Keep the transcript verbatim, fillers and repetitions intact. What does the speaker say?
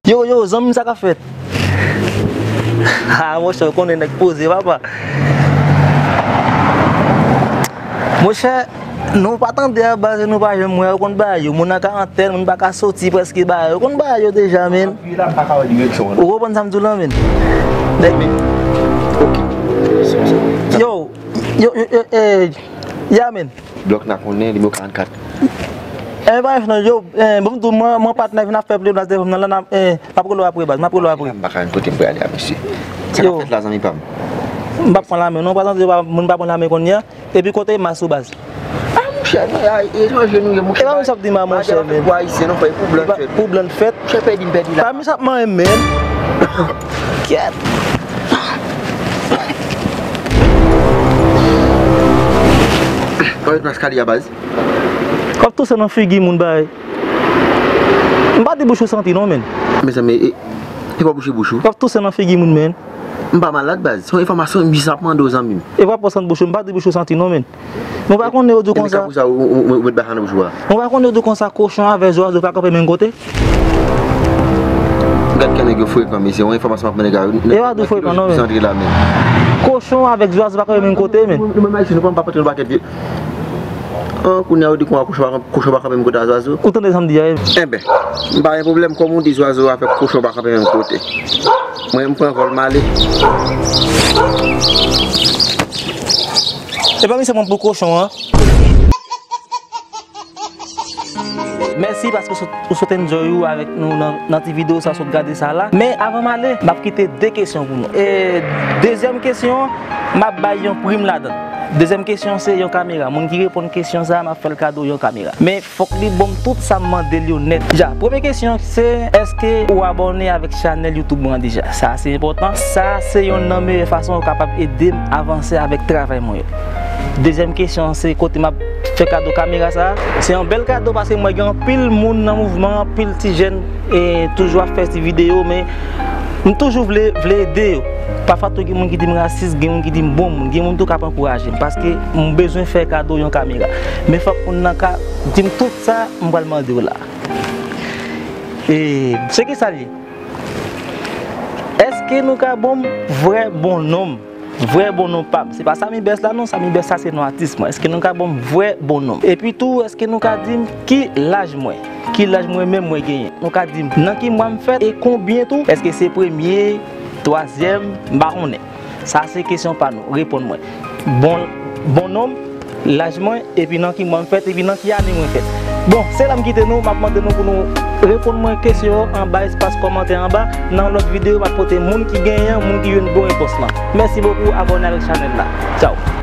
Yo, yo, zanmi m, sa k ap fèt? Ha, monchè, ou konnen nèg poze, papa. Monchè, nou pa tande a baz, nou pa janm wè, ou konn bagay yo. Moun nan karantèn, moun pa ka soti prèske bagay. Ou konn bagay yo deja, men. Ou konprann sa m di w lan, men? Nèg. Ok. Yo, yo, yo, yo, eh, ya, men. Blòk nan konnen, nimewo karannkat. Eh, pa fè non, yo, eh, bon, m di w, mwen, mwen patnè vin ap fè pleblas devan m nan, la, n ap, eh, m ap rele w apre, baz, m ap rele w apre. M pa ka jwenn kote m prale a, mesye. Sa k ap fèt la, zanmi pa m? M p ap pran lame, non, pa tande, moun pa pran lame kounye a. Epi kote mas ou, baz? Ah, monchè, non, a etranje nou ye, monchè. E pa misye ap di m a, monchè, men. Pou Ayisyen, non, fè pou blan fèt. Pou blan fèt. Monchè, pèdi m pèdi la. Pa misye ap manyen, men. Kèt. Kòman mas kali a, baz? W ap touse nan figi moun, bay. M pa di bouch ou santi non, men. Mezanmi, e, e pa bouche bouch ou? W ap touse nan figi moun, men. M pa malad, baz. Se yon enfòmasyon, m jis ap mande w, zanmi m. E pa pou sant bouch ou, m pa di bouch ou santi non, men. Nou pa konnen yo di w konsa. Pou sa, ou, ou, ou met baka nan bouch ou a. Nou pa konnen yo di w konsa, kochon avèk zwazo pa kanpe menm kote. Gad jan nèg yo frekan, mesye. Yon enfòmasyon m ap mande gade. E pa di w frekan non, men. Antre la, men. Kochon avèk zwazo pa kanpe menm kote, men. Nou menm Ayisyen, nou pa, pa pote yon pakèt vye. An, kounye a, ou di konsa, kochon pa, kochon pa kanpe menm kote a zwazo. Ou tande sa m di a, wi. Enben, m pa gen pwoblèm, kòm ou di zwazo avèk kochon pa kanpe menm kote. Mwen, m pran vòl, m ale. E pa misye pran pou kochon an. Mèsi paske w sot, w sot enjoy ou avèk nou nan, nan ti videyo sa, w sot gade sa la. Men avan m ale, m ap kite de kesyon pou nou. E dezyèm kesyon an, m ap bay yon prim ladan l. Dezyèm kesyon se yon kamera. Moun ki reponn kesyon sa a, m ap fè l kado yon kamera. Men fòk li ban m tout sa m mande l yo nèt. Ja, premye kesyon se, èske ou abòne avèk chanèl YouTube mwen an deja? Sa se enpòtan. Sa se yonn nan meyè fason ou kapab ede m avanse avèk travay mwen yo. Dezyèm kesyon se kote m ap fè kado kamera sa a. Se yon bèl kado paske m wè gen anpil moun nan mouvman, anpil ti jèn e toujou ap fè ti videyo, men m toujou vle, vle ede yo. Pafwa tou gen moun ki di m rasis, gen moun ki di m bon moun, gen moun tou k ap ankouraje m paske m bezwen fè kado yon kamera. Men fòk moun nan ka di m tout sa m pral mande w la. E se ki sa l ye? Èske nou ka ban m vrè bon non m? Vrè bon non pa m. Se pa Samy Best la non, Samy Best sa se non atis mwen. Èske nou ka ban m vrè bon non m? Epi tou, èske nou ka di m ki laj mwen? Ki laj mwen menm mwen genyen? Nou ka di m nan ki mwa m fèt e konbyen tou? Èske se premye, twazyèm, m pa konnen. Sa se kesyon pa nou. Reponn mwen. Bon, bon non m, laj mwen, epi nan ki mwa m fèt, epi nan ki ane mwen fèt. Bon, se la m kite nou, m ap mande nou pou nou reponn mwen kesyon yo anba espas kòmantè anba. Nan lòt videyo, m ap pote moun ki genyen an, moun ki jwenn bon repons lan. Mèsi bokou, abòne avèk chanèl la. Tchaw.